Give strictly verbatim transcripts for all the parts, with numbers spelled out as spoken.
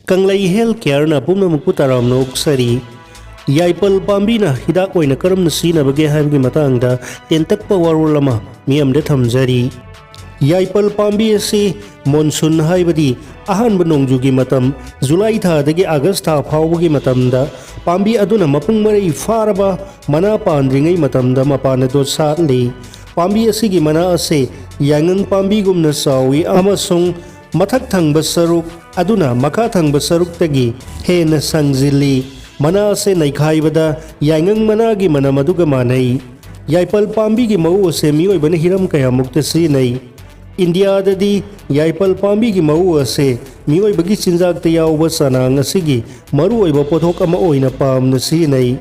ꯀꯪꯂꯩ health ꯀꯦꯌꯔꯅ ꯄꯨꯝꯅꯃꯛꯄꯨ ꯇꯔꯥꯝꯅ ꯑꯣꯛꯆꯔꯤ꯫ ꯌꯥꯏꯄꯜ ꯄꯥꯝꯕꯤꯅ ꯍꯤꯗꯥꯛ ꯑꯣꯏꯅ ꯀꯔꯝꯅ ꯁꯤꯖꯤꯟꯅꯕꯒꯦ ꯍꯥꯏꯕꯒꯤ ꯃꯇꯥꯡꯗ ꯇꯦꯟꯇꯛꯄ ꯋꯥꯔꯣꯜ ꯑꯃ ꯃꯤꯌꯥꯝꯗ ꯊꯝꯖꯔꯤ꯫ ꯌꯥꯏꯄꯜ ꯄꯥꯝꯕꯤ ꯑꯁꯤ ꯃꯣꯟꯁꯨꯟ, ꯍꯥꯏꯕꯗꯤ ꯑꯍꯥꯟꯕ ꯅꯣꯡꯖꯨꯒꯤ ꯃꯇꯝ, ꯖꯨꯂꯥꯏ ꯊꯥꯗꯒꯤ ꯑꯥꯒꯁ ꯊꯥ ꯐꯥꯎꯕꯒꯤ ꯃꯇꯝꯗ ꯄꯥꯝꯕꯤ ꯑꯗꯨꯅ ꯃꯄꯨꯡ ꯃꯔꯩ ꯐꯥꯔꯕ ꯃꯅꯥ ꯄꯥꯟꯗ꯭ꯔꯤꯉꯩ ꯃꯇꯝꯗ ꯃꯄꯥꯟ ꯑꯗꯨ ꯁꯥꯠꯂꯤ꯫ ꯄꯥꯝꯕꯤ ꯑꯁꯤꯒꯤ ꯃꯅꯥ ꯑꯁꯤ ꯌꯥꯏꯉꯪ ꯄꯥꯝꯕꯤꯒꯨꯝꯅ ꯆꯥꯎꯏ ꯑꯃꯁꯨꯡ ꯃꯊꯛ ꯊꯪꯕ ꯁꯔꯨꯛ ꯑꯗꯨꯅ ꯃꯈꯥ ꯊꯪꯕ ꯁꯔꯨꯛꯇꯒꯤ ꯍꯦꯟꯅ ꯁꯪꯖꯤꯜꯂꯤ꯫ ꯃꯅꯥ ꯑꯁꯤ ꯅꯩꯈꯥꯏꯕꯗ ꯌꯥꯏꯉꯪ ꯃꯅꯥꯒꯤ ꯃꯅꯝ ꯑꯗꯨꯒ ꯃꯥꯟꯅꯩ꯫ ꯌꯥꯏꯄꯜ ꯄꯥꯝꯕꯤꯒꯤ ꯃꯎ ꯑꯁꯤ ꯃꯤꯑꯣꯏꯕꯅ ꯍꯤꯔꯝ ꯀꯌꯥꯃꯨꯛꯇ ꯁꯤꯖꯤꯟꯅꯩ꯫ ꯏꯟꯗꯤꯌꯥꯗꯗꯤ ꯌꯥꯏꯄꯜ ꯄꯥꯝꯕꯤꯒꯤ ꯃꯎ ꯑꯁꯤ ꯃꯤꯑꯣꯏꯕꯒꯤ ꯆꯤꯟꯖꯥꯛꯇ ꯌꯥꯎꯕ ꯆꯅꯥꯡ ꯑꯁꯤꯒꯤ ꯃꯔꯨꯑꯣꯏꯕ ꯄꯣꯠꯊꯣꯛ ꯑꯃ ꯑꯣꯏꯅ ꯄꯥꯝꯅ ꯁꯤꯖꯤꯟꯅꯩ꯫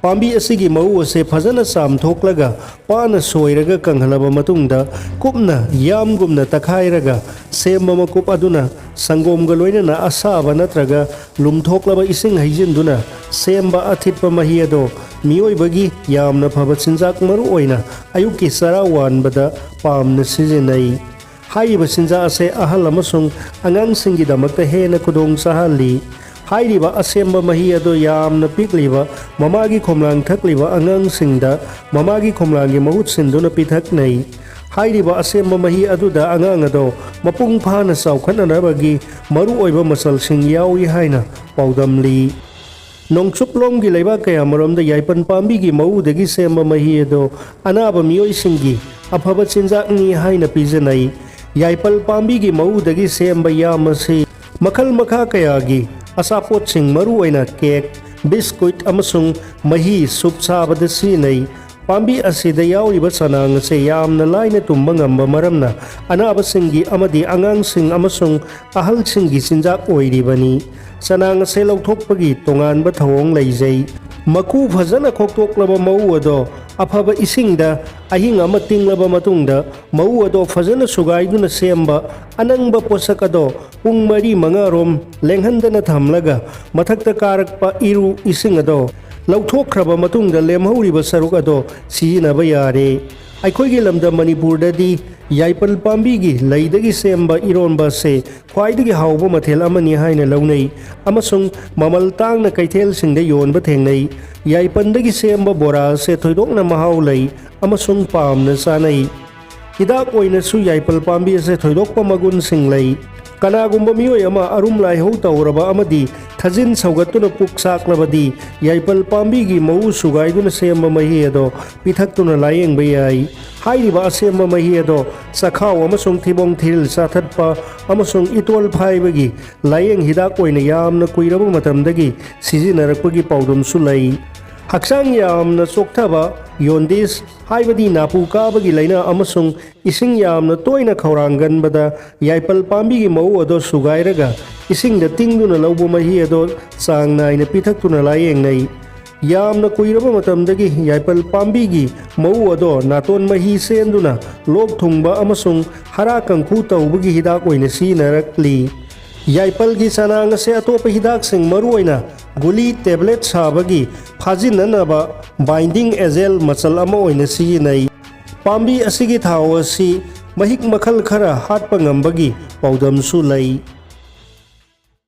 ꯄꯥꯝꯕꯤ ꯑꯁꯤꯒꯤ ꯃꯎ ꯑꯁꯤ ꯐꯖꯅ ꯆꯥꯝꯊꯣꯛꯂꯒ ꯄꯥꯅ ꯁꯣꯏꯔꯒ ꯀꯪꯍꯜꯂꯕ ꯃꯇꯨꯡꯗ ꯀꯨꯞꯅ ꯌꯥꯝꯒꯨꯝꯅ ꯇꯛꯈꯥꯏꯔꯒ ꯁꯦꯝꯕ ꯃꯀꯨꯞ ꯑꯗꯨꯅ ꯁꯪꯒꯣꯝꯒ ꯂꯣꯏꯅꯅ ꯑꯁꯥꯕ ꯅꯠꯇ꯭ꯔꯒ ꯂꯨꯝꯊꯣꯛꯂꯕ ꯏꯁꯤꯡ ꯍꯩꯖꯤꯟꯗꯨꯅ ꯁꯦꯝꯕ ꯑꯊꯤꯠꯄ ꯃꯍꯤ ꯑꯗꯣ ꯃꯤꯑꯣꯏꯕꯒꯤ ꯌꯥꯝꯅ ꯐꯕ ꯆꯤꯟꯖꯥꯛ, ꯃꯔꯨꯑꯣꯏꯅ ꯑꯌꯨꯛꯀꯤ ꯆꯔꯥ ꯋꯥꯟꯕꯗ ꯄꯥꯝꯅ ꯁꯤꯖꯤꯟꯅꯩ꯫ ꯍꯥꯏꯔꯤꯕ ꯆꯤꯟꯖꯥꯛ ꯑꯁꯦ ꯑꯍꯜ ꯑꯃꯁꯨꯡ ꯑꯉꯥꯡꯁꯤꯡꯒꯤꯗꯃꯛꯇ ꯍꯦꯟꯅ ꯈꯨꯗꯣꯡ ꯆꯥꯍꯜꯂꯤ꯫ ꯍꯥꯏꯔꯤꯕ ꯑꯁꯦꯝꯕ ꯃꯍꯤ ꯑꯗꯨ ꯌꯥꯝꯅ ꯄꯤꯛꯂꯤꯕ ꯃꯃꯥꯒꯤ ꯈꯣꯝꯂꯥꯡ ꯊꯛꯂꯤꯕ ꯑꯉꯥꯡꯁꯤꯡꯗ ꯃꯃꯥꯒꯤ ꯈꯣꯝꯂꯥꯡꯒꯤ ꯃꯍꯨꯠ ꯁꯤꯟꯗꯨꯅ ꯄꯤꯊꯛꯅꯩ꯫ ꯍꯥꯏꯔꯤꯕ ꯑꯁꯦꯝꯕ ꯃꯍꯤ ꯑꯗꯨꯗ ꯑꯉꯥꯡ ꯑꯗꯣ ꯃꯄꯨꯡ ꯐꯥꯅ ꯆꯥꯎꯈꯠꯅꯅꯕꯒꯤ ꯃꯔꯨꯑꯣꯏꯕ ꯃꯆꯜꯁꯤꯡ ꯌꯥꯎꯏ ꯍꯥꯏꯅ ꯄꯥꯎꯗꯝꯂꯤ꯫ ꯅꯣꯡꯆꯨꯞꯂꯣꯝꯒꯤ ꯂꯩꯕꯥꯛ ꯀꯌꯥꯃꯔꯣꯝꯗ ꯌꯥꯏꯄꯟ ꯄꯥꯝꯕꯤꯒꯤ ꯃꯎꯗꯒꯤ ꯁꯦꯝꯕ ꯃꯍꯤ ꯑꯗꯣ ꯑꯅꯥꯕ ꯃꯤꯑꯣꯏꯁꯤꯡꯒꯤ ꯑꯐꯕ ꯆꯤꯟꯖꯥꯛꯅꯤ ꯍꯥꯏꯅ ꯄꯤꯖꯅꯩ꯫ ꯌꯥꯏꯄꯜ ꯄꯥꯝꯕꯤꯒꯤ ꯃꯎꯗꯒꯤ ꯁꯦꯝꯕ ꯌꯥꯝ ꯑꯁꯤ ꯃꯈꯜ ꯃꯈꯥ ꯀꯌꯥꯒꯤ ꯑꯆꯥꯄꯣꯠꯁꯤꯡ, ꯃꯔꯨꯑꯣꯏꯅ ꯀꯦꯛ, ꯕꯤꯁꯀꯨꯠ ꯑꯃꯁꯨꯡ ꯃꯍꯤ ꯁꯨꯞ ꯁꯥꯕꯗ ꯁꯤꯖꯤꯟꯅꯩ꯫ ꯄꯥꯝꯕꯤ ꯑꯁꯤꯗ ꯌꯥꯎꯔꯤꯕ ꯆꯅꯥꯡ ꯑꯁꯤ ꯌꯥꯝꯅ ꯂꯥꯏꯅ ꯇꯨꯝꯕ ꯉꯝꯕ ꯃꯔꯝꯅ ꯑꯅꯥꯕꯁꯤꯡꯒꯤ ꯑꯃꯗꯤ ꯑꯉꯥꯡꯁꯤꯡ ꯑꯃꯁꯨꯡ ꯑꯍꯜꯁꯤꯡꯒꯤ ꯆꯤꯟꯖꯥꯛ ꯑꯣꯏꯔꯤꯕꯅꯤ꯫ ꯆꯅꯥꯡ ꯑꯁꯤ ꯂꯧꯊꯣꯛꯄꯒꯤ ꯇꯣꯉꯥꯟꯕ ꯊꯧꯑꯣꯡ ꯂꯩꯖꯩ꯫ ꯃꯀꯨ ꯐꯖꯅ ꯈꯣꯛꯇꯣꯛꯂꯕ ꯃꯎ ꯑꯗꯣ ꯑꯐꯕ ꯏꯁꯤꯡꯗ ꯑꯍꯤꯡ ꯑꯃ ꯇꯤꯡꯂꯕ ꯃꯇꯨꯡꯗ ꯃꯎ ꯑꯗꯣ ꯐꯖꯅ ꯁꯨꯒꯥꯏꯗꯨꯅ ꯁꯦꯝꯕ ꯑꯅꯪꯕ ꯄꯣꯠꯁꯛ ꯑꯗꯣ ꯄꯨꯡ ꯃꯔꯤ ꯃꯉꯥꯔꯣꯝ ꯂꯦꯡꯍꯟꯗꯅ ꯊꯝꯂꯒ ꯃꯊꯛꯇ ꯀꯥꯔꯛꯄ ꯏꯔꯨ ꯏꯁꯤꯡ ꯑꯗꯣ ꯂꯧꯊꯣꯛꯈ꯭ꯔꯕ ꯃꯇꯨꯡꯗ ꯂꯦꯝꯍꯧꯔꯤꯕ ꯁꯔꯨꯛ ꯑꯗꯣ ꯁꯤꯖꯤꯟꯅꯕ ꯌꯥꯔꯦ꯫ ꯑꯩꯈꯣꯏꯒꯤ ꯂꯝꯗꯝ ꯃꯅꯤꯄꯨꯔꯗꯗꯤ ꯌꯥꯏꯄꯜ ꯄꯥꯝꯕꯤꯒꯤ ꯂꯩꯗꯒꯤ ꯁꯦꯝꯕ ꯏꯔꯣꯟꯕ ꯑꯁꯦ ꯈ꯭ꯋꯥꯏꯗꯒꯤ ꯍꯥꯎꯕ ꯃꯊꯦꯜ ꯑꯃꯅꯤ ꯍꯥꯏꯅ ꯂꯧꯅꯩ, ꯑꯃꯁꯨꯡ ꯃꯃꯜ ꯇꯥꯡꯅ ꯀꯩꯊꯦꯜꯁꯤꯡꯗ ꯌꯣꯟꯕ ꯊꯦꯡꯅꯩ꯫ ꯌꯥꯏꯄꯜꯗꯒꯤ ꯁꯦꯝꯕ ꯕꯣꯔꯥ ꯑꯁꯦ ꯊꯣꯏꯗꯣꯛꯅ ꯃꯍꯥꯎ ꯂꯩ ꯑꯃꯁꯨꯡ ꯄꯥꯝꯅ ꯆꯥꯅꯩ꯫ ꯍꯤꯗꯥꯛ ꯑꯣꯏꯅꯁꯨ ꯌꯥꯏꯄꯜ ꯄꯥꯝꯕꯤ ꯑꯁꯦ ꯊꯣꯏꯗꯣꯛꯄ ꯃꯒꯨꯟꯁꯤꯡ ꯂꯩ꯫ ꯀꯅꯥꯒꯨꯝꯕ ꯃꯤꯑꯣꯏ ꯑꯃ ꯑꯔꯨꯝ ꯂꯥꯏꯍꯧ ꯇꯧꯔꯕ ꯑꯃꯗꯤ ꯊꯥꯖꯤꯟ ꯁꯧꯒꯠꯇꯨꯅ ꯄꯨꯛ ꯆꯥꯛꯂꯕꯗꯤ, ꯌꯥꯏꯄꯜ ꯄꯥꯝꯕꯤꯒꯤ ꯃꯎ ꯁꯨꯒꯥꯏꯗꯨꯅ ꯁꯦꯝꯕ ꯃꯍꯤ ꯑꯗꯣ ꯄꯤꯊꯛꯇꯨꯅ ꯂꯥꯌꯦꯡꯕ ꯌꯥꯏ꯫ ꯍꯥꯏꯔꯤꯕ ꯑꯁꯦꯝꯕ ꯃꯍꯤ ꯑꯗꯣ ꯆꯈꯥꯎ ꯑꯃꯁꯨꯡ ꯊꯤꯕꯣꯡ ꯊꯤꯔꯤꯜ ꯆꯥꯊꯠꯄ ꯑꯃꯁꯨꯡ ꯏꯇꯣꯜ ꯐꯥꯏꯕꯒꯤ ꯂꯥꯌꯦꯡ ꯍꯤꯗꯥꯛ ꯑꯣꯏꯅ ꯌꯥꯝꯅ ꯀꯨꯏꯔꯕ ꯃꯇꯝꯗꯒꯤ ꯁꯤꯖꯤꯟꯅꯔꯛꯄꯒꯤ ꯄꯥꯎꯗꯝꯁꯨ ꯂꯩ꯫ ꯍꯛꯆꯥꯡ ꯌꯥꯝꯅ ꯆꯣꯛꯊꯕ, ꯌꯣꯟꯗꯤꯁ, ꯍꯥꯏꯕꯗꯤ ꯅꯥꯄꯨ ꯀꯥꯕꯒꯤ ꯂꯥꯏꯅꯥ ꯑꯃꯁꯨꯡ ꯏꯁꯤꯡ ꯌꯥꯝꯅ ꯇꯣꯏꯅ ꯈꯧꯔꯥꯡꯒꯟꯕꯗ ꯌꯥꯏꯄꯜ ꯄꯥꯝꯕꯤꯒꯤ ꯃꯎ ꯑꯗꯣ ꯁꯨꯒꯥꯏꯔꯒ ꯏꯁꯤꯡꯗ ꯇꯤꯡꯗꯨꯅ ꯂꯧꯕ ꯃꯍꯤ ꯑꯗꯣ ꯆꯥꯡ ꯅꯥꯏꯅ ꯄꯤꯊꯛꯇꯨꯅ ꯂꯥꯌꯦꯡꯅꯩ꯫ ꯌꯥꯝꯅ ꯀꯨꯏꯔꯕ ꯃꯇꯝꯗꯒꯤ ꯌꯥꯏꯄꯜ ꯄꯥꯝꯕꯤꯒꯤ ꯃꯎ ꯑꯗꯣ ꯅꯥꯇꯣꯟ ꯃꯍꯤ ꯆꯦꯟꯗꯨꯅ ꯂꯣꯛ ꯊꯨꯡꯕ ꯑꯃꯁꯨꯡ ꯍꯥꯔꯥ ꯀꯪꯈꯨ ꯇꯧꯕꯒꯤ ꯍꯤꯗꯥꯛ ꯑꯣꯏꯅ ꯁꯤꯖꯤꯟꯅꯔꯛꯂꯤ꯫ ꯌꯥꯏꯄꯜꯒꯤ ꯆꯅꯥꯡ ꯑꯁꯦ ꯑꯇꯣꯞꯄ ꯍꯤꯗꯥꯛꯁꯤꯡ, ꯃꯔꯨꯑꯣꯏꯅ ꯒꯨꯂꯤ, ꯇꯦꯕ꯭ꯂꯦꯠ ꯁꯥꯕꯒꯤ ꯐꯥꯖꯤꯟꯅꯅꯕ binding agent ꯃꯆꯜ ꯑꯃ ꯑꯣꯏꯅ ꯁꯤꯖꯤꯟꯅꯩ꯫ ꯄꯥꯝꯕꯤ ꯑꯁꯤꯒꯤ ꯊꯥꯎ ꯑꯁꯤ ꯃꯍꯤꯛ ꯃꯈꯜ ꯈꯔ ꯍꯥꯠꯄ ꯉꯝꯕꯒꯤ ꯄꯥꯎꯗꯝꯁꯨ ꯂꯩ꯫